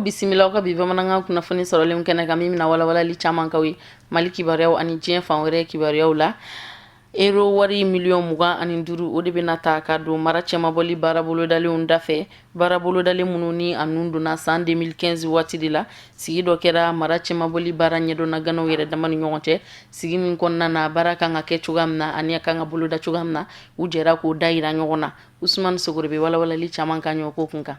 Aw bisimila aw ka bi bamanankan kunnafoni sɔrɔlenw kɛnɛ kan, min bɛna walawalali caman k'aw ye Mali kibaruyaw ani diɲɛ fan wɛrɛ kibaruyaw la. Euro wari miliyɔn 25, o de bɛna ta ka don mara cɛmabɔli baara bolodalenw dafɛ, baara bolodalen minnu ni a nun donna san 2015 waati de la. Sigi dɔ kɛra mara cɛmabɔli baara ɲɛdɔnna ganaw yɛrɛ dama ni ɲɔgɔn cɛ, sigi min kɔnɔna na, baara kan ka kɛ cogoya min na ani a kan ka boloda cogoya min na, u jɛra k'o da yira ɲɔgɔn na. Usumani Sogore bɛ walawalali caman k'an ye o ko kun kan.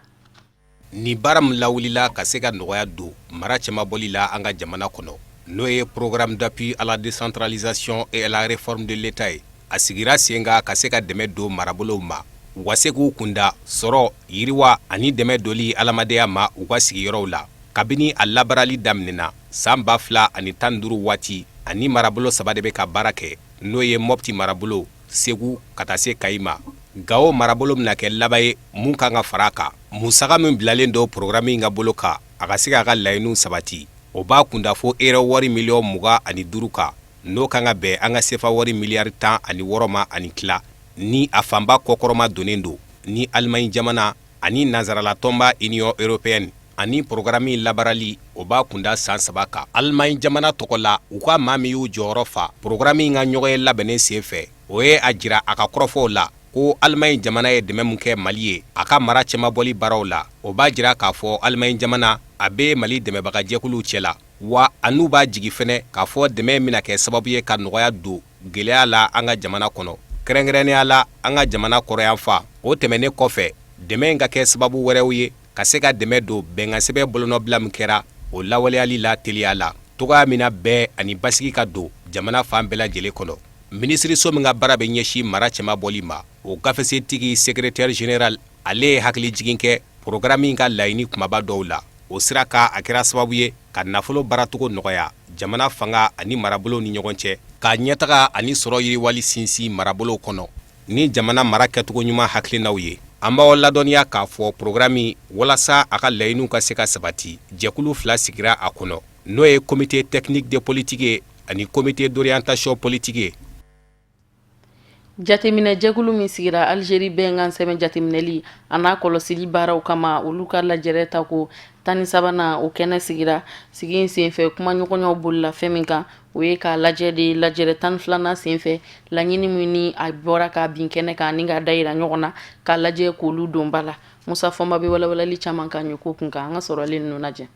Nin baara min lawulila ka se ka nɔgɔya don mara cɛmabɔli la an ka jamana kɔnɔ, n'o ye programme d'appui à la décentralisation et à la réforme de l'État ye, a sigira sen kan ka se ka dɛmɛ don marabolow ma, u ka se k'u kunda sɔrɔ, yiriwa ani dɛmɛ doli adamadenya ma u ka sigiyɔrɔw la. Kabini a labaarali daminɛna san 2015 waati, ani marabolo saba de bɛ ka baara kɛ, n'o ye Mɔpti marabolo, Segu ka taa se Kayi ma. Gawo marabolo bɛna kɛ laban ye mun kan ka fara a kan. Musaka min bilalen don programme in ka bolo kan, a ka se k'a ka laɲiniw sabati, o b'a kunda fo euro wari miliyɔn 25 kan, n'o kan ka bɛn an ka sefa wari miliyari 16 ma ani tila, ni a fanba kɔkɔrɔma donnen don ni Alimaɲi jamana ani nansarala tɔnba Union européenne. Ani programme in labaarali, o b'a kunda san 3 kan. Alimaɲi jamana tɔgɔ la, u ka maa min y'u jɔyɔrɔ fa programme in ka ɲɔgɔnye labɛnnen sen fɛ, o ye a jira a ka kɔrɔfɔw la ko Alimaɲi jamana ye dɛmɛ min kɛ Mali ye a ka mara cɛmabɔli baaraw la, o b'a jira k'a fɔ Alimaɲi jamana a bɛ Mali dɛmɛbagajɛkuluw cɛ la, wa a n'u b'a jigi fɛnɛ k'a fɔ dɛmɛ bɛna kɛ sababu ye ka nɔgɔya don gɛlɛya la an ka jamana kɔnɔ, kɛrɛnkɛrɛnnenya la an ka jamana kɔrɔyanfan. O tɛmɛnen kɔfɛ, dɛmɛ in ka kɛ sababu wɛrɛw ye ka se ka dɛmɛ don bɛnkansɛbɛn bolonɔbila min kɛra, o lawaleyali la teliya la, cogoya min na bɛn ani basigi ka don jamana fan bɛɛ lajɛlen kɔnɔ. Minisiriso min ka baara bɛ ɲɛsin mara cɛmabɔli ma, o gafesentigi secrétaire général, ale ye hakilijigin kɛ programme in ka laɲini kumaba dɔw la. O sira kan, a kɛra sababu ye ka nafolo baaracogo nɔgɔya jamana fanga ani marabolow ni ɲɔgɔn cɛ, ka ɲɛtaga ani sɔrɔ yiriwali sinsin marabolow kɔnɔ ni jamana mara kɛcogo ɲuman hakilinaw ye. An b'aw ladɔnniya k'a fɔ programme, walasa a ka laɲiniw ka se ka sabati, jɛkulu fila sigira a kɔnɔ, n'o ye comité technique de politique ye ani comité d'orientation politique ye. Jateminɛ jɛkulu min sigira Algérie bɛnkan sɛbɛn jateminɛli a n'a kɔlɔsili baaraw kama, olu ka lajɛrɛ tako 13nan, o kɛnɛ sigira. Sigi in senfɛ, kumaɲɔgɔnyaw bolila fɛn min kan, o ye k'a lajɛ de lajɛrɛ 12nan senfɛ, laɲini min ni a bɔra ka bin kɛnɛ kan ani k'a da yira ɲɔgɔn na, k'a lajɛ k'olu don ba la. Musa Fɔnba bɛ walawalali caman k'an ye ko kun kan. An ka sɔrɔlen ninnu lajɛ.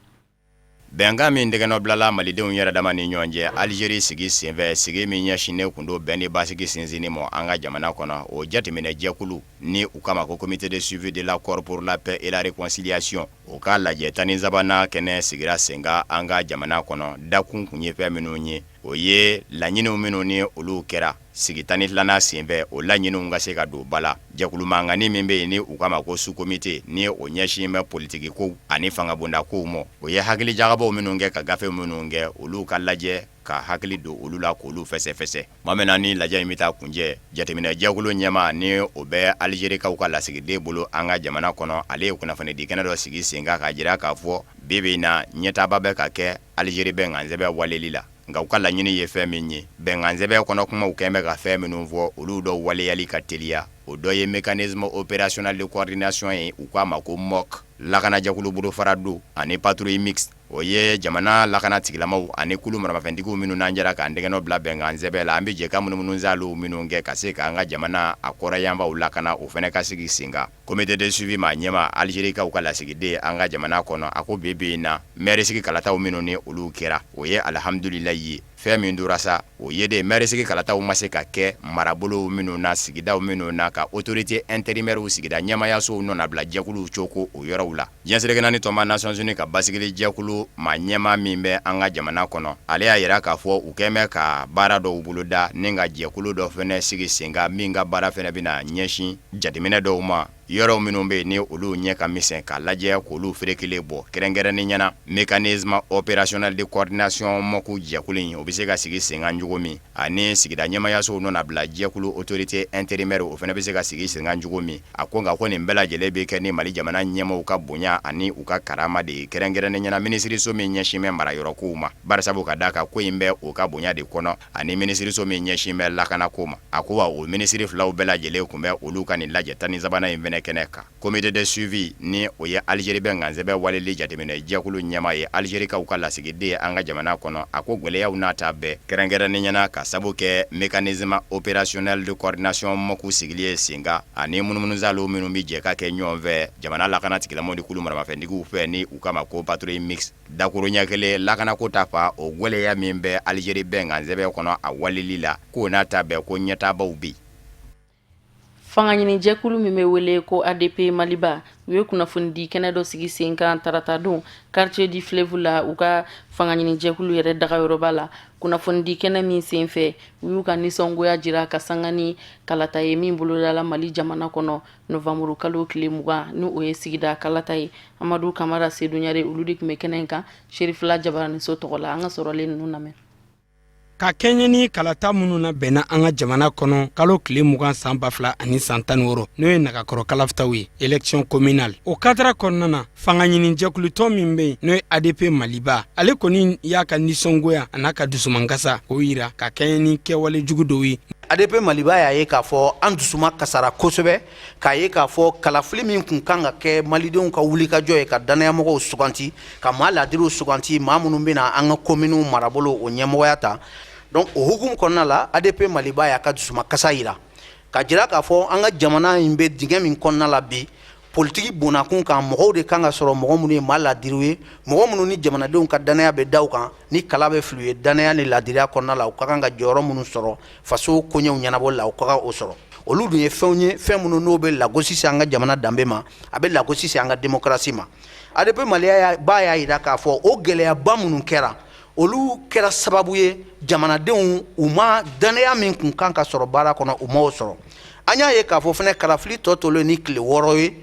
Bɛnkan min tɛgɛnɔ bilala malidenw yɛrɛ dama ni ɲɔgɔn cɛ Alizeri sigi senfɛ, sigi min ɲɛsinnen tun don bɛn ni basigi sinsinni ma an ka jamana kɔnɔ, o jateminɛ jɛkulu ni u k'a ma ko comité de suivi de l'accord pour la paix et la réconciliation, o ka lajɛ 13nan kɛnɛ sigira sen kan an ka jamana kɔnɔ. Dakun tun ye fɛn minnu ye, o ye laɲiniw minnu ni olu kɛra sigi 12nan senfɛ, o laɲiniw ka se ka don ba la. Jɛkulu mankanni min bɛ yen ni u k'a ma ko sous-comité, ni o ɲɛsin bɛ politiki kow ani fangabonda kow ma, o ye hakili jagabɔw minnu kɛ, ka gafe minnu kɛ, olu ka lajɛ ka hakili don olu la k'olu fɛsɛfɛsɛ. Tuma min na ni lajɛ in bɛ taa kuncɛ, jateminɛ jɛkulu ɲɛmaa ni o bɛ Alizerikaw ka lasigiden bolo an ka jamana kɔnɔ, ale ye kunnafonidi kɛnɛ dɔ sigi sen kan k'a jira k'a fɔ bi bi in na, ɲɛtaaba bɛ ka kɛ Alizeri bɛnkansɛbɛn waleli la. Nka u ka laɲini ye fɛn min ye, bɛnkansɛbɛn kɔnɔ kumaw kɛn bɛ ka fɛn minnu fɔ, olu dɔw waleyali ka teliya. O dɔ ye mécanisme opérationnel de coordination ye, u k'a ma ko MOC, lakanajɛkulu bolofara don, ani patrouille mixte, o ye jamana lakana tigilamaw ani kulu maramafɛntigiw minnu n'an jɛra k'an tɛgɛnɔ bila bɛnkansɛbɛn la, an bɛ jɛ ka munumunusaalow minnu kɛ ka se k'an ka jamana a kɔrɔyanfanw lakana, o fana ka sigi sen kan. Comité de suivi maa ɲɛmaa, Alizerikaw ka lasigiden an ka jamana kɔnɔ, a ko bi bi in na, mɛrisigi kalataw minnu ni olu kɛra, o ye alihamudulilayi ye. Fɛn min tora sa, o ye de mɛrisigi kalataw ma se ka kɛ marabolow minnu na, sigidaw minnu na, ka autorité intérimaire sigida ɲɛmaayasow nɔnabila jɛkuluw coko o yɔrɔw la. Diɲɛ seleke naani tɔnba Nations Unies ka basigili jɛkulu maa ɲɛmaa min bɛ an ka jamana kɔnɔ, ale y'a jira k'a fɔ u kɛn bɛ ka baara dɔw boloda ni ka jɛkulu dɔ fana sigi sen kan min ka baara fana bɛna ɲɛsin jateminɛ dɔw ma, yɔrɔw minnu bɛ yen ni olu ɲɛ ka misɛn, k'a lajɛ k'olu ferekelen bɔ. Kɛrɛnkɛrɛnnenya na, mécanisme opérationnel de coordination MOC jɛkulu in, o bɛ se ka sigi sen kan cogo min, ani sigida ɲɛmaayasow nɔnabila jɛkulu autorité intérimaire, o fana bɛ se ka sigi sen kan cogo min. A ko nka ko nin bɛɛ lajɛlen bɛ kɛ ni Mali jamana ɲɛmaaw ka bonya ani u ka karama de ye, kɛrɛnkɛrɛnnenya na minisiriso min ɲɛsin bɛ marayɔrɔkow ma, barisabu ka d'a kan ko in bɛ o ka bonya de kɔnɔ, ani minisiriso min ɲɛsin bɛ lakanako ma. A ko wa o minisiri filaw bɛɛ lajɛlen tun bɛ olu ka nin lajɛ 13nan in fana. mɛnɛ kɛnɛ kan. Comité de suivi ni o ye Algérie bɛnkansɛbɛn waleli jateminɛ jɛkulu ɲɛmaa ye, Algérikaw ka lasigiden ye an ka jamana kɔnɔ, a ko gɛlɛyaw n'a ta bɛɛ, kɛrɛnkɛrɛnnenya na ka sabu kɛ mécanisme opérationnel de coordination MOC sigili ye sen kan ani munumunusaalo minnu bɛ jɛ ka kɛ ɲɔgɔn fɛ jamana lakana tigilamɔgɔw ni kulu maramafɛntigiw fɛ ni u k'a ma ko patrouille mixte. Dakuruɲɛ kelen, lakanako ta fan, o gɛlɛya min bɛ Algérie bɛnkansɛbɛn kɔnɔ a waleli la, k'o n'a ta bɛɛ, ko ɲɛtaabaw bɛ yen. Fangaɲinijɛkulu min bɛ wele ko ADP Maliba, u ye kunnafonidi kɛnɛ dɔ sigi sen kan taratadon quartier du Fleuve la, u ka fangaɲinijɛkulu yɛrɛ dagayɔrɔba la. Kunnafonidi kɛnɛ min senfɛ, u y'u ka nisɔngoya jira ka sanga ni kalata ye min bolodala Mali jamana kɔnɔ novanburu kalo tile 20, ni o ye sigida kalata ye. Amadu Kamara, Sedu Ɲare, olu de tun bɛ kɛnɛ in kan Serifila Jabaraniso tɔgɔ la. An ka sɔrɔlen ninnu lamɛn. Ka kɛɲɛ ni kalata minnu labɛnna an ka jamana kɔnɔ kalo tile 20 san 2016, n'o ye nagakɔrɔ kalafitaw ye, élection communale, o kadara kɔnɔna na, fanga ɲini jɛkulutɔn min bɛ yen, n'o ye ADP Maliba, ale kɔni y'a ka nisɔngoya a n'a ka dusumankasa k'o yira ka kɛɲɛ ni kɛwale jugu dɔw ye. ADP Maliba y'a ye k'a fɔ an dusuma kasara kosɛbɛ, k'a ye k'a fɔ kalafili min kun kan ka kɛ malidenw ka wulikajɔ ye ka dannayamɔgɔw suganti, ka maa ladiriw suganti, maa minnu bɛna an ka kominiw marabolo o ɲɛmɔgɔya ta. Donc o hukumu kɔnɔna la, ADP Maliba y'a ka dusumakasa yira ka jira k'a fɔ an ka jamana in bɛ dingɛ min kɔnɔna la bi politiki bonnakun kan, mɔgɔw de kan ka sɔrɔ, mɔgɔ minnu ye maa ladiriw ye, mɔgɔ minnu ni jamanadenw ka dannaya bɛ da u kan, ni kala bɛ fili u ye dannaya ni ladiriya kɔnɔna la, u ka kan ka jɔyɔrɔ minnu sɔrɔ faso koɲɛw ɲɛnabɔli la, u ka kan o sɔrɔ. Olu dun ye fɛnw ye, fɛn minnu n'o bɛ lagosi se an ka jamana danbe ma, a bɛ lagosi se an ka démocratie ma. ADP Maliba y'a jira k'a fɔ o gɛlɛyaba minnu kɛra, olu kɛra sababu ye jamanadenw u ma dannaya min kun kan ka sɔrɔ baara kɔnɔ, u m'o sɔrɔ. An y'a ye k'a fɔ fana kalafili tɔ tolen ni tile 6 ye,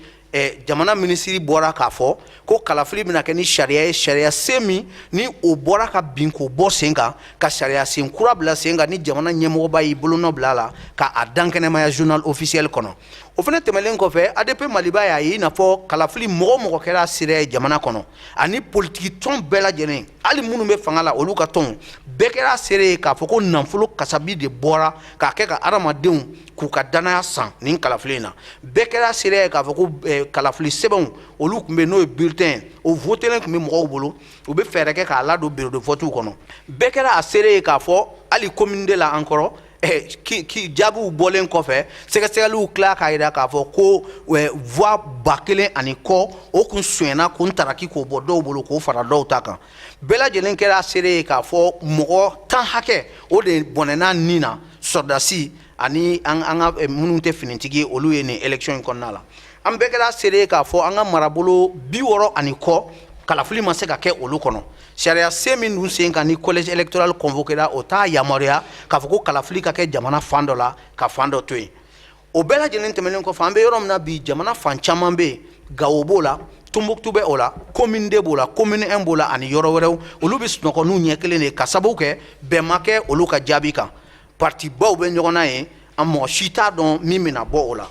jamana minisiri bɔra k'a fɔ ko kalafili bɛna kɛ ni sariya ye, sariya sen min ni o bɔra ka bin k'o bɔ sen kan, ka sariya sen kura bila sen kan, ni jamana ɲɛmɔgɔba y'i bolonɔ bila a la k'a dankɛnɛmaya journal officiel kɔnɔ. O fana tɛmɛnen kɔfɛ, ADP Maliba y'a ye i n'a fɔ kalafili mɔgɔ mɔgɔ kɛra seere ye jamana kɔnɔ, ani politiki tɔn bɛɛ lajɛlen, hali minnu bɛ fanga la, olu ka tɔnw bɛɛ kɛra seere ye k'a fɔ ko nafolo kasabi de bɔra k'a kɛ ka adamadenw k'u ka dannaya san nin kalafili in na. Bɛɛ kɛra seere ye k'a fɔ ko kalafili sɛbɛnw, olu tun bɛ, n'o ye bulletin, o votelen tun bɛ mɔgɔw bolo, u bɛ fɛɛrɛ kɛ k'a ladon bureau de vote kɔnɔ. Bɛɛ kɛra a seere ye k'a fɔ hali commune deux la an kɔrɔ, jaabiw bɔlen kɔfɛ, sɛgɛsɛgɛliw tila k'a jira k'a fɔ ko voix 1000 ani kɔ, o kun sonyɛna, kun taraki k'o bɔ dɔw bolo k'o fara dɔw ta kan. Bɛɛ lajɛlen kɛra seere ye k'a fɔ mɔgɔ 10 hakɛ, o de bɔnɛna nin na, sɔrɔdasi ani an ka minnu tɛ finitigi ye, olu ye nin élection in kɔnɔna la. An bɛɛ kɛra seere ye k'a fɔ an ka marabolo 60 ani kɔ, kalafili ma se ka kɛ olu kɔnɔ. Sariya sen min dun sen kan ni collège électoral convoquera, o t'a yamaruya k'a fɔ ko kalafili ka kɛ jamana fan dɔ la ka fan dɔ to yen. O bɛɛ lajɛlen tɛmɛnen kɔfɛ, an bɛ yɔrɔ min na bi, jamana fan caman bɛ yen, Gawo b'o la, Tombouctou bɛ o la, commune deux b'o la, commune 1 b'o la, ani yɔrɔ wɛrɛw, olu bɛ sunɔgɔ n'u ɲɛ kelen de ka sababu kɛ bɛn ma kɛ olu ka jaabi kan. Partibaw bɛ ɲɔgɔn na yen, an mɔgɔ si t'a dɔn min bɛna bɔ o la.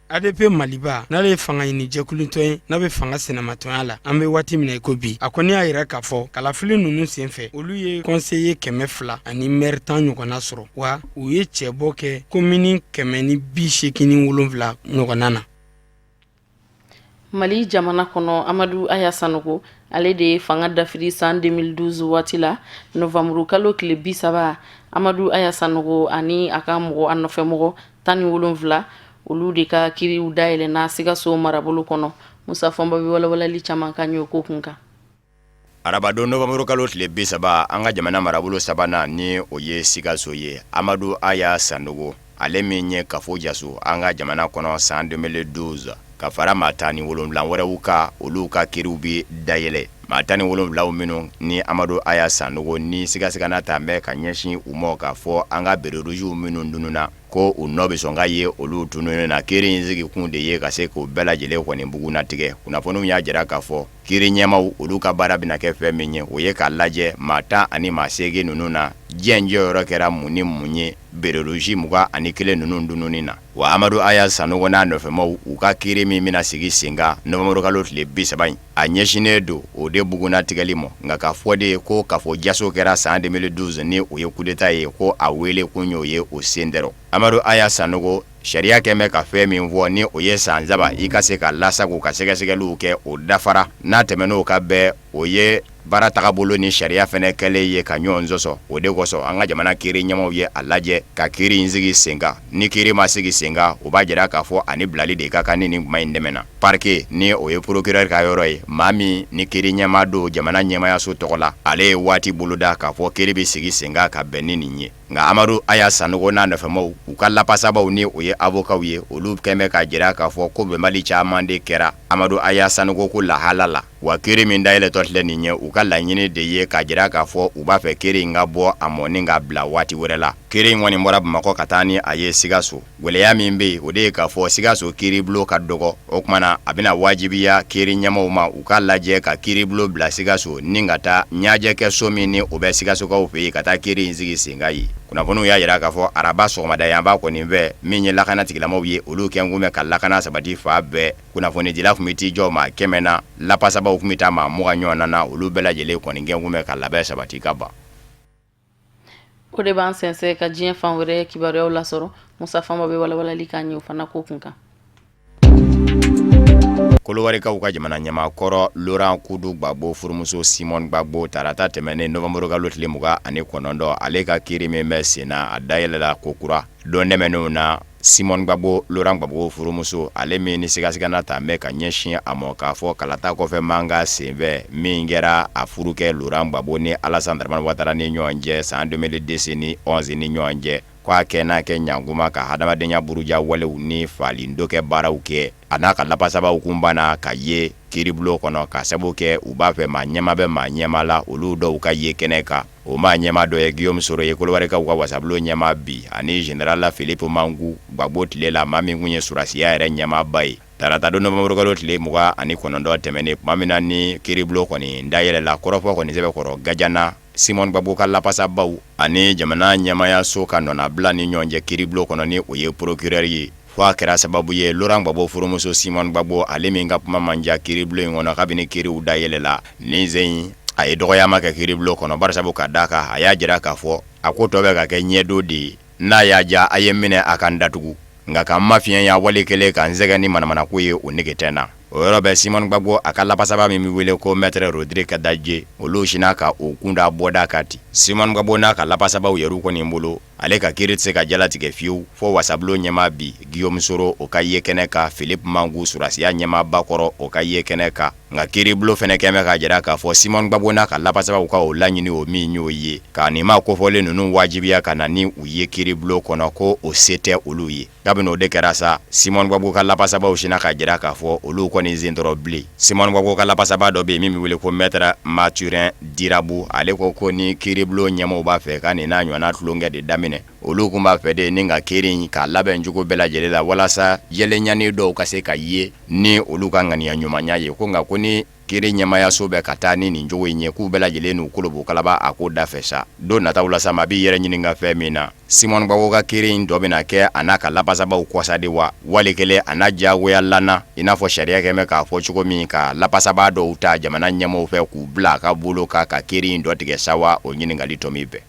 ADP Maliba, n'ale ye fanga ɲini jɛkulutɔn ye n'a bɛ fanga sinamatɔnya la an bɛ waati min na i ko bi, a kɔni y'a yira k'a fɔ kalafili ninnu senfɛ, olu ye conseiller 200 ani maire 10 ɲɔgɔnna sɔrɔ, wa u ye cɛbɔ kɛ komini 187 ɲɔgɔnna na. Mali jamana kɔnɔ, Amadu Aya Sanogo, ale de ye fanga dafiri san 2012 waati la, novanburu kalo tile 30. Amadu Aya Sanogo ani a ka mɔgɔ, a nɔfɛmɔgɔ 17, olu de ka kiriw dayɛlɛnna Sikaso marabolo kɔnɔ. Musa Fɔnba bɛ walawalali caman k'an ye o ko kun kan. Arabadon nowanburu kalo tile 30, an ka jamana marabolo sabanan ni o ye Sikaso ye, Amadu Aya Sanogo, ale min ye kafo jaso an ka jamana kɔnɔ san 2012, ka fara maa 17 wɛrɛw kan, olu ka kiriw bɛ dayɛlɛ. Maa 17 minnu ni Amadu Aya Sanogo ni sigasigana ta bɛ ka ɲɛsin u ma k'a fɔ an ka béret rougew minnu tununna, ko u nɔ bɛ sɔn ka ye olu tununni na, kiri in sigikun de ye ka se k'o bɛɛ lajɛlen kɔni bugunnatigɛ. Kunnafoniw y'a jira k'a fɔ Kiri ɲɛmaw olu ka baara bɛna kɛ fɛn min ye, o ye k'a lajɛ maa tan ani maa seegin ninnu na, jɔn jɔyɔrɔ kɛra mun ni mun ye béret rouge 21 ninnu tununni na. Wa Amadu Aya Sanogo n'a nɔfɛmaw, u ka kiri min bɛna sigi sen kan nowanburukalo tile 30 in, a ɲɛsinnen don o de bugunnatigɛli ma. Nka k'a fɔ de ko kafo jaso kɛra san 2012 ni o ye coup d'État ye, ko a wele kun y'o ye, o sen tɛ. Amadu Aya Sanogo. Sariya kɛn bɛ ka fɛn min fɔ ni o ye san 3 i ka se ka lasago ka sɛgɛsɛgɛliw kɛ, o dafara. N'a tɛmɛn'o kan bɛɛ, o ye baara tagabolo ni sariya fɛnɛ kɛlen ye ka ɲɔgɔn sɔsɔ. O de kosɔn an ka jamana kiiri ɲɛmaaw ye a lajɛ ka kiiri in sigi sen kan. Ni kiiri ma sigi sen kan, o b'a jira k'a fɔ a ni bilali de ka kan ni nin kuma in tɛmɛna. Parquet ni o ye procureur ka yɔrɔ ye, maa min ni kiiri ɲɛmaa don jamana ɲɛmaayaso tɔgɔ la, ale ye waati boloda k'a fɔ kiiri bɛ sigi sen kan ka bɛn ni nin ye. Nka Amadu Aya Sanogo n'a nɔfɛmaw, u ka lapasabaw ni o ye avocats ye, olu kɛn bɛ k'a jira k'a fɔ ko bɛnbali caman de kɛra Amadu Aya Sanogo ko lahala la. Wa kiiri min dayɛlɛtɔ filɛ nin ye, u ka laɲini de ye k'a jira k'a fɔ u b'a fɛ kiiri in ka bɔ a mɔ ni k'a bila waati wɛrɛ la. Kiiri in kɔni bɔra Bamakɔ ka taa ni a ye Sikaso. Gɛlɛya min bɛ yen, o de ye k'a fɔ Sikaso kiiribulon ka dɔgɔ. O tuma na, a bɛna wajibiya kiiri ɲɛmaaw ma, u k'a lajɛ ka kiiribulon bila Sikaso ni ka taa ɲajɛkɛso min ni o bɛ Sikasokaw fɛ yen, ka taa kiiri in sigi sen kan yen. Kunnafoniw y'a jira k'a fɔ araba sɔgɔmada yanfan kɔni fɛ, min ye lakana tigilamaaw ye, olu kɛn kun bɛ ka lakana sabati fan bɛɛ. Kunnafonidila tun bɛ t'i jɔ maa 100 na, lapasabaw tun bɛ taa maa 20 ɲɔgɔnna na, olu bɛɛ lajɛlen kɔni kɛn kun bɛ ka labɛn sabati ka ban. O de b'an sɛnsɛn ka diɲɛ fan wɛrɛ kibaruyaw lasɔrɔ. Musa Fanba bɛ walawalali k'an ye o fana ko kun kan. Kolowarikaw ka jamana ɲɛmaa kɔrɔ Laurent Kudu Gbagbo furumuso Simone Gbagbo tarata tɛmɛnen nowanburukalo tile 29, ale ka kiiri min bɛ sen na, a dayɛlɛla kokura don tɛmɛnenw na. Simone Gbagbo, Laurent Gbagbo furumuso, ale min ni sigasigana ta bɛ ka ɲɛsin a ma k'a fɔ kalata kɔfɛ mankan senfɛ min kɛra a furukɛ Laurent Gbagbo ni Alassane Dramane Ouattara ni ɲɔgɔn cɛ san 2010 ni 11 ni ɲɔgɔn cɛ, k'a kɛ n'a kɛ ɲankuma ka hadamadenya buruja walew ni falindo kɛ baaraw kɛ. A n'a ka lapasabaw kun banna ka ye kiiribulon kɔnɔ ka sabu kɛ u b'a fɛ maa ɲɛmaa bɛ maa ɲɛmaa la, olu dɔw ka ye kɛnɛ kan. O maa ɲɛmaa dɔ ye Guillaume Soro ye, Kolowarikaw ka wasabulon ɲɛmaa bi, ani général Philippe Mangou Gbagbo tile la, maa min kun ye sɔrɔdasiya yɛrɛ ɲɛmaaba ye. Tarata don nowanburukalo tile 29 tɛmɛnen, tuma min na ni kiiribulon kɔni dayɛlɛla, kɔrɔfɔ kɔni sɛbɛkɔrɔ gajana Simone Gbagbo ka lapasabaw ani jamana ɲɛmaayaso ka nɔnabila ni ɲɔgɔn cɛ kiiribulon kɔnɔ, ni o ye procureur ye. Fo a kɛra sababu ye Laurent Gbagbo furumuso Simone Gbagbo, ale min ka kuma man ca kiiribulon in kɔnɔ kabini kiiriw dayɛlɛla nin sen in, a ye dɔgɔyama kɛ kiiribulon kɔnɔ barisabu ka d'a kan a y'a jira k'a fɔ a ko tɔ bɛ ka kɛ ɲɛdon de ye, n'a y'a diya a ye n minɛ a ka n datugu, nka ka n mafiɲɛya wali kelen ka n sɛgɛn ni manamanako ye, o nege tɛ n na. O yɔrɔ bɛɛ Simone Gbagbo a ka lapasaba min bɛ wele ko Maître Rodrigue Dadje, olu sinna ka o kun da bɔda kan ten. Simone Gbagbo n'a ka lapasabaw yɛrɛw kɔni bolo, ale ka kiiri tɛ se ka jalatigɛ fiyewu fo wasabulon ɲɛmaa bi Guillaume Soro o ka ye kɛnɛ kan, Philippe Mangou sɔrɔdasiya ɲɛmaaba kɔrɔ o ka ye kɛnɛ kan. Nka kiiribulon fɛnɛ kɛn bɛ k'a jira k'a fɔ Simone Gbagbo n'a ka lapasabaw ka o laɲini o min y'o ye ka nin maa kofɔlen ninnu wajibiya ka na ni u ye kiiribulon kɔnɔ, ko o se tɛ olu ye. Kabini o de kɛra sa, Simone Gbagbo ka lapasabaw sinna k'a jira k'a fɔ olu kɔni sen tɔrɔ bilen. Simone Gbagbo ka lapasaba dɔ bɛ yen min bɛ wele ko Maître Mathurin Dirabou, ale ko ko ni kiiribulon ɲɛmaaw b'a fɛ ka nin n'a ɲɔgɔnna tulonkɛ de daminɛ, olu kun b'a fɛ de ni ka kiiri in k'a labɛn cogo bɛɛ lajɛlen la walasa jɛlenya dɔw ka se ka ye ni olu ka ŋaniya ɲumanya ye, ko nka ko ni kiiri ɲɛmaayaso bɛ ka taa ni nin cogo in ye, k'u bɛɛ lajɛlen n'u kolobokalaba a ko da fɛ sa. Don nataw la sa, maa b'i yɛrɛ ɲininka fɛn min na, Simone Gbagbo ka kiiri in tɔ bɛna kɛ a n'a ka lapasabaw kɔsa de wa, wali kelen a na diyagoya lana i n'a fɔ sariya kɛn bɛ k'a fɔ cogo min, ka lapasaba dɔw ta jamana ɲɛmaaw fɛ k'u bila a ka bolo kan ka kiiri in dɔ tigɛ sa wa, o ɲininkali tɔ min bɛɛ.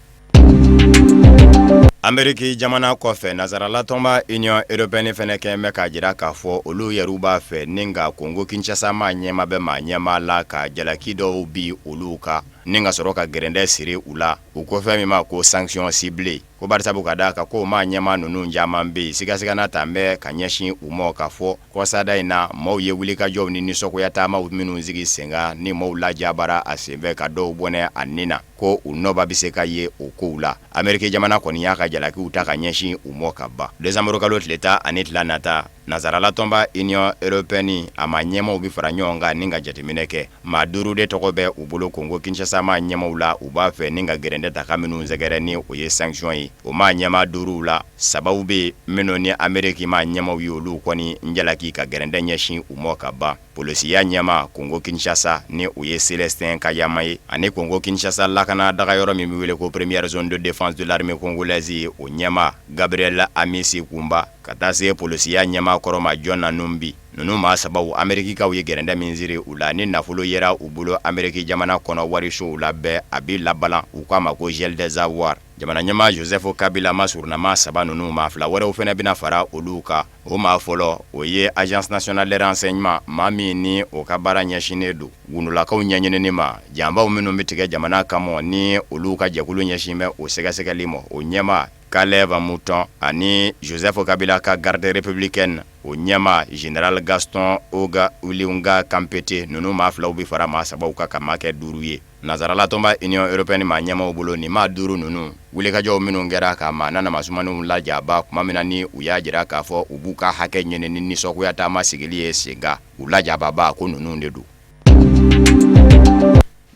Ameriki jamana kɔfɛ, Nansarala tɔnba Union européenne fɛnɛ kɛn bɛ k'a jira k'a fɔ olu yɛrɛw b'a fɛ ni ka Kongo Kinshasa maa ɲɛmaa bɛ maa ɲɛmaa la ka jalaki dɔw bin olu kan ni ka sɔrɔ ka gɛrɛndɛ siri u la, u ko fɛn min ma ko sanction ciblée, ko barisabu ka d'a kan ko maa ɲɛmaa ninnu caman bɛ yen, sigasigana ta bɛ ka ɲɛsin u ma k'a fɔ kɔsada in na maaw ye wulikajɔw ni nisɔngoya taamaw minnu sigi sen kan ni maaw lajabara a senfɛ ka dɔw bɔnɛ a ni na, ko u nɔba bɛ se ka ye o kow la. Ameriki jamana kɔni y'a ka jalakiw ta ka ɲɛsin u mɔ ka ban. Desanburukalo tile 12 nata, Nansarala tɔnba Union européenne a maa ɲɛmaaw bɛ fara ɲɔgɔn kan ni ka jateminɛ kɛ. Maa duuru de tɔgɔ bɛ u bolo Kongo Kinshasa maa ɲɛmaaw la, u b'a fɛ ni ka gɛrɛndɛ ta ka minnu sɛgɛrɛ ni o ye sanction ye. O maa ɲɛmaa duuruw la, sabaw bɛ yen minnu ni Ameriki maa ɲɛmaaw ye olu kɔni jalaki ka gɛrɛndɛ ɲɛsin u mɔ ka ban. Polosiya ɲɛmaa Kongo Kinshasa ni o ye Celestin Kayama ye, ani Kongo Kinshasa lakana dagayɔrɔ min bɛ wele ko première zone de défense de l'armée congolaise ye, o ɲɛmaa Gabriel Amisi Kumba, ka taa se polosiya ɲɛmaa kɔrɔ ma John Numbi. Ninnu maa sabaw, Amerikikaw ye gɛrɛndɛ min siri u la, ni nafolo yera u bolo Ameriki jamana kɔnɔ warisow la bɛɛ, a bɛ labalan, u k'a ma ko gel des avoirs. Jamana ɲɛmaa Joseph Kabila masurunna maa saba ninnu, maa fila wɛrɛw fana bɛna fara olu kan. O maa fɔlɔ, o ye Agence nationale de renseignement maa min ni o ka baara ɲɛsinnen don gundolakaw ɲɛɲinini ma, janfaw minnu bɛ tigɛ jamana kama ni olu ka jɛkulu ɲɛsin bɛ o sɛgɛsɛgɛli ma, o ɲɛmaa Kalev Mutond ani Joseph Kabila ka garde républicaine o ɲɛmaa général Gaston Oga Ilunga Kampete. Ninnu maa filaw bɛ fara maa sabaw kan ka maa kɛ duuru ye. Nansarala tɔnba Union européenne maa ɲɛmaaw bolo, nin maa duuru ninnu, wulikajɔw minnu kɛra ka maa nanamasumaniw lajaba tuma min na ni u y'a jira k'a fɔ u b'u ka hakɛ ɲini ni nisɔngoya taama sigili ye sen kan, u lajababa ko ninnu de don.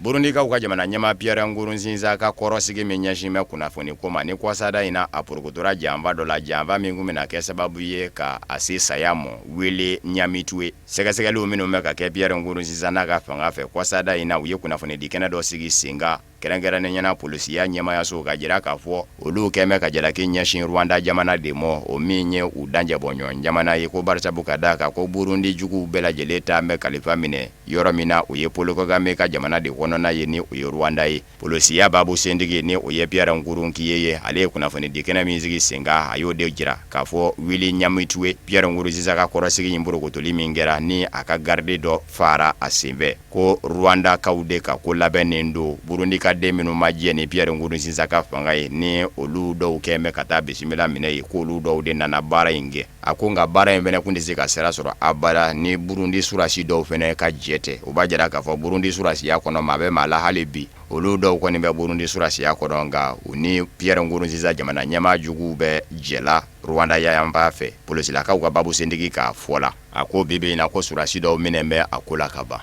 Burundikaw ka jamana ɲɛmaa Pierre Nkurunziza ka kɔrɔsigi min ɲɛsin bɛ kunnafoni ko ma ni kɔsada in na, a porokotora janfa dɔ la, janfa min tun bɛna kɛ sababu ye ka a se saya ma, Willy Nyamitwe. Sɛgɛsɛgɛliw minnu bɛ ka kɛ Pierre Nkurunziza n'a ka fanga fɛ kɔsada in na, u ye kunnafonidi kɛnɛ dɔ sigi sen kan, kɛrɛnkɛrɛnnenya na polisiya ɲɛmaayaso, ka jira k'a fɔ olu kɛn bɛ ka jalaki ɲɛsin Rwanda jamana de ma, o min ye u dancɛbɔɲɔgɔn jamana ye, ko barisabu ka d'a kan ko Burundi juguw bɛɛ lajɛlen ta bɛ kalifa minɛ yɔrɔ min na, o ye Paul Kagame ka jamana de kɔnɔna ye, ni o ye Rwanda ye. Polisiya baabu sentigi ni o ye Pierre Nkurunkiye ye, ale ye kunnafonidi kɛnɛ min sigi sen kan, a y'o de jira k'a fɔ Willy Nyamitwe, Pierre Nkurunziza ka kɔrɔsigi in porokotoli min kɛra ni a ka garde dɔ faara a senfɛ, ko Rwandakaw de ka ko labɛnnen don. Burundi ka den minnu ma jɛ ni Pierre Nkurunziza ka fanga ye, ni olu dɔw kɛn bɛ ka taa bisimila minɛ yen, k'olu dɔw de nana baara in kɛ. A ko nka baara in fana tun tɛ se ka sira sɔrɔ abada ni Burundi surasi dɔw fana ka jɛ tɛ. O b'a jira k'a fɔ Burundi surasiya kɔnɔ, maa bɛ maa la hali bi, olu dɔw kɔni bɛ Burundi surasiya kɔnɔ, nka u ni Pierre Nkurunziza jamana ɲɛmaa juguw bɛ jɛ la Rwanda yanfan fɛ. Polisilakaw ka baabu sentigi k'a fɔ la, a ko bi bi in na ko surasi dɔw minɛnen bɛ a ko la ka ban.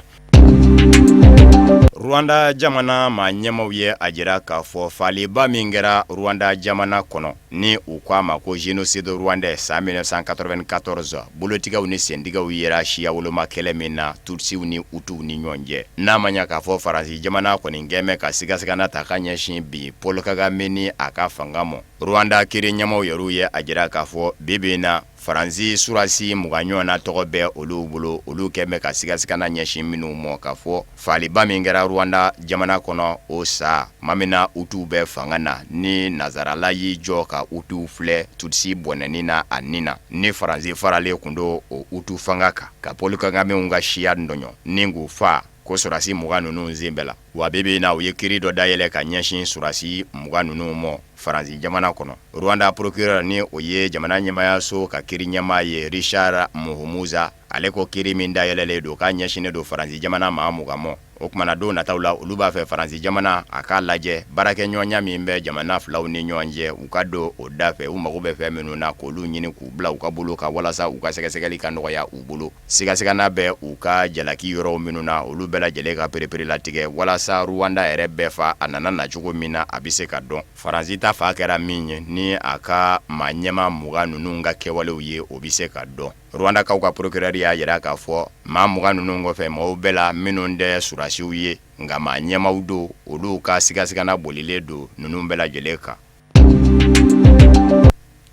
Rwanda jamana maa ɲɛmaaw ye a jira k'a fɔ faaliba min kɛra Rwanda jamana kɔnɔ ni u ko a ma ko génocide rwandais san 1994, bolotigɛw ni sentigɛw yera siyawoloma kɛlɛ min na Tutsiw ni Hutuw ni ɲɔgɔn cɛ, n'a ma ɲɛ k'a fɔ Faransi jamana kɔni kɛn bɛ ka sigasigana ta ka ɲɛsin bi Paul Kagame ni a ka fanga ma. Rwanda kiri ɲɛmaaw yɛrɛw ye a jira k'a fɔ bi bi in na Faransi surasi 20 ɲɔgɔnna tɔgɔ bɛ olu bolo, olu kɛn bɛ ka sigasigana ɲɛsin minnu ma k'a fɔ faaliba min kɛra Rwanda jamana kɔnɔ o san, tuma min na Hutuw bɛ fanga na, ni nansarala y'i jɔ ka Hutuw filɛ Tutsi bɔnɛni na a ni na, ni Faransi faralen tun don o Hutu fanga kan ka Paul Kagame ka siya dɔɲɔ ni k'u faa, ko sɔrɔdasi 20 ninnu sen bɛ la. Wa bi bi in na, u ye kiri dɔ dayɛlɛ ka ɲɛsin sɔrɔdasi 20 ninnu ma Faransi jamana kɔnɔ. Rwanda procureur, ni o ye jamana ɲɛmaayaso ka kiri ɲɛmaa ye, Richard Muhumuza, ale ko kiri min dayɛlɛlen don, k'a ɲɛsinnen don Faransi jamana maa 20 ma. O tuma na don nataw la, olu b'a fɛ Faransi jamana a k'a lajɛ baarakɛɲɔgɔnya min bɛ jamana filaw ni ɲɔgɔn cɛ, u ka don o da fɛ, u mago bɛ fɛn minnu na, k'olu ɲini k'u bila u ka bolo kan walasa u ka sɛgɛsɛgɛli ka nɔgɔya u bolo. Sigasigana bɛ u ka jalaki yɔrɔw minnu na, olu bɛɛ lajɛlen ka pereperelatigɛ walasa Rwanda yɛrɛ bɛɛ fa a nana na cogo min na, a bɛ se ka dɔn. Faransi ta fa kɛra min ye ni a ka maa ɲɛmaa 20 ninnu ka kɛwalew ye, o bɛ se ka dɔn. Rwandakaw ka procureur y'a jira k'a fɔ maa 20 ninnu kɔfɛ, maaw bɛɛ la minnu tɛ surasiw ye, nka maa ɲɛmaaw don, olu ka sigasigana bolilen don ninnu bɛɛ lajɛlen kan.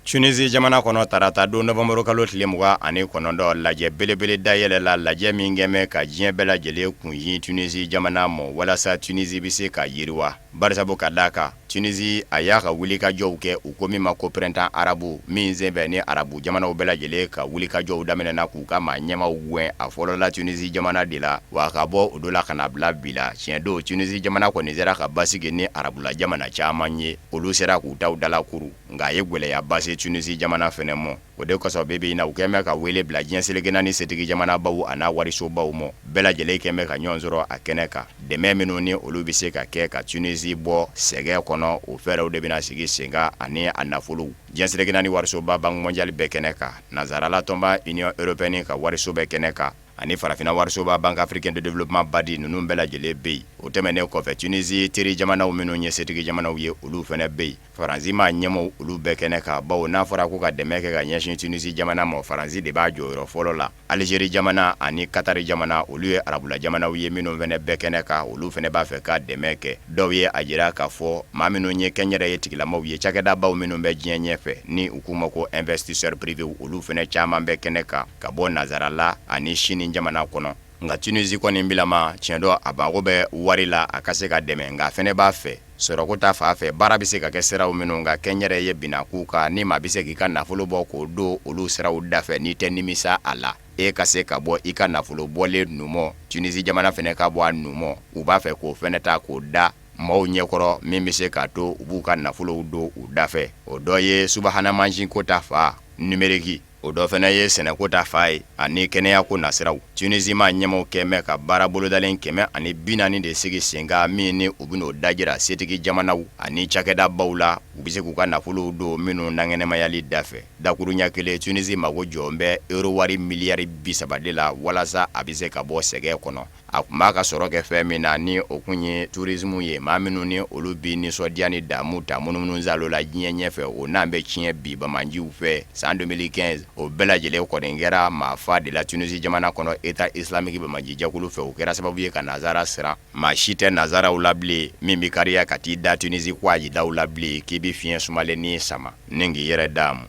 Tunisie jamana kɔnɔ, tarata don novembre kalo tile 29, lajɛ belebele dayɛlɛla, lajɛ min kɛn bɛ ka diɲɛ bɛɛ lajɛlen kunsin Tunisie jamana ma walasa Tunisie bɛ se ka yiriwa, barisabu ka d'a kan Tunisie a y'a ka wulikajɔw kɛ, u ko min ma ko printemps arabe, min senfɛ ni arabu jamanaw bɛɛ lajɛlen ka wulikajɔw daminɛna k'u ka maa ɲɛmaaw gɛn. A fɔlɔla Tunisie jamana de la, wa ka bɔ o don la ka na bila bi la, tiɲɛ don, Tunisie jamana kɔni sera ka basigi ni arabula jamana caman ye, olu sera k'u taw dalakuru, nka a ye gɛlɛyaba se Tunisie jamana fɛnɛ ma. O de kosɔn bi bi in na, u kɛn bɛ ka wele bila diɲɛ seleke naani setigi jamanabaw an'a warisobaw ma, bɛɛ lajɛlen kɛn bɛ ka ɲɔgɔn sɔrɔ a kɛnɛ kan. Dɛmɛ minnu ni olu bɛ se ka kɛ ka Tunisie bɔ sɛgɛn kɔnɔ, o fɛɛrɛw de bɛna sigi sen kan ani a nafolow. Diɲɛ seleke naani warisoba Banque mondiale bɛɛ kɛnɛ kan, nansarala tɔnba Union européenne ka wariso bɛɛ kɛnɛ kan, ani farafinna warisoba Banque africaine de développement BAD, ninnu bɛɛ lajɛlen bɛ yen. O tɛmɛnen kɔfɛ, Tunisie teri jamanaw minnu ye setigi jamanaw ye, olu fana bɛ yen. Faransi maa ɲɛmaaw, olu bɛɛ kɛnɛ kan, bawo n'a fɔra ko ka dɛmɛ kɛ ka ɲɛsin Tunisie jamana ma, Faransi de b'a jɔyɔrɔ fɔlɔ la. Algérie jamana ani Katari jamana, olu ye arabula jamanaw ye minnu fana bɛɛ kɛnɛ kan, olu fana b'a fɛ ka dɛmɛ kɛ. Dɔw ye a jira k'a fɔ maa minnu ye kɛnyɛrɛye tigilamaw ye, cakɛdabaw minnu bɛ diɲɛ ɲɛfɛ ni u k'u ma ko investisseurs privés, olu fana caman bɛ kɛnɛ kan ka bɔ nansarala ani Sini jamana kɔnɔ. Nka Tunisie kɔni bilama tiɲɛ don, a mago bɛ wari la a ka se ka dɛmɛ, nka a fɛnɛ b'a fɛ sɔrɔko ta fan fɛ, baara bɛ se ka kɛ siraw minnu kan, kɛnyɛrɛye binakun kan, ni maa bɛ se k'i ka nafolo bɔ k'o don olu siraw dafɛ, n'i tɛ nimisa a la, e ka se ka bɔ i ka nafolo bɔlen numɔ, Tunisie jamana fɛnɛ ka bɔ a numɔ. U b'a fɛ k'o fɛnɛ ta k'o da maaw ɲɛkɔrɔ, min bɛ se k'a to u b'u ka nafolow don u dafɛ. O dɔ ye subahana mansinko ta fan numérique, o dɔ fana ye sɛnɛko ta fan ye ani kɛnɛyako nasiraw. Tunisie maa ɲɛmaaw kɛn bɛ ka baara bolodalen 140 de sigi sen kan, min ni u bɛn'o dajira setigi jamanaw ani cakɛdabaw la, u bɛ se k'u ka nafolow don minnu naŋɛnɛmayali dafɛ. Dakuruɲa kelen, Tunisie mago jɔlen bɛ euro wari miliyari 30 de la walasa a bɛ se ka bɔ sɛgɛn kɔnɔ. A tun b'a ka sɔrɔ kɛ fɛn min na, ni o kun ye tourisme ye, maa minnu ni olu bi nisɔndiya ni damu ta munumunu saalo la diɲɛ ɲɛfɛ, o n'an bɛ tiɲɛ bi banbaanciw fɛ san 2015, o bɛɛ lajɛlen kɔni kɛra maafa de la Tunisie jamana kɔnɔ État islamique banbaanci jɛkulu fɛ. O kɛra sababu ye ka nansara siran. Maa si tɛ nansaraw la bilen min bɛ kariya ka t'i da Tunisie kwajidaw la bilen k'i bɛ fiɲɛ sumalennin sama ni k'i yɛrɛ damu.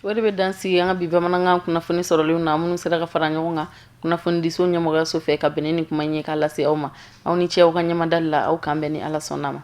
O de bɛ dan sigi an ka bi bamanankan kunnafoni sɔrɔlenw na, minnu sera ka fara ɲɔgɔn kan kunnafonidiso ɲɛmɔgɔyaso fɛ ka bɛn ni kuma ɲɛ k'a lase aw ma. Aw ni ce aw ka ɲɛmadali la. Aw k'an bɛn ni Ala sɔnna ma.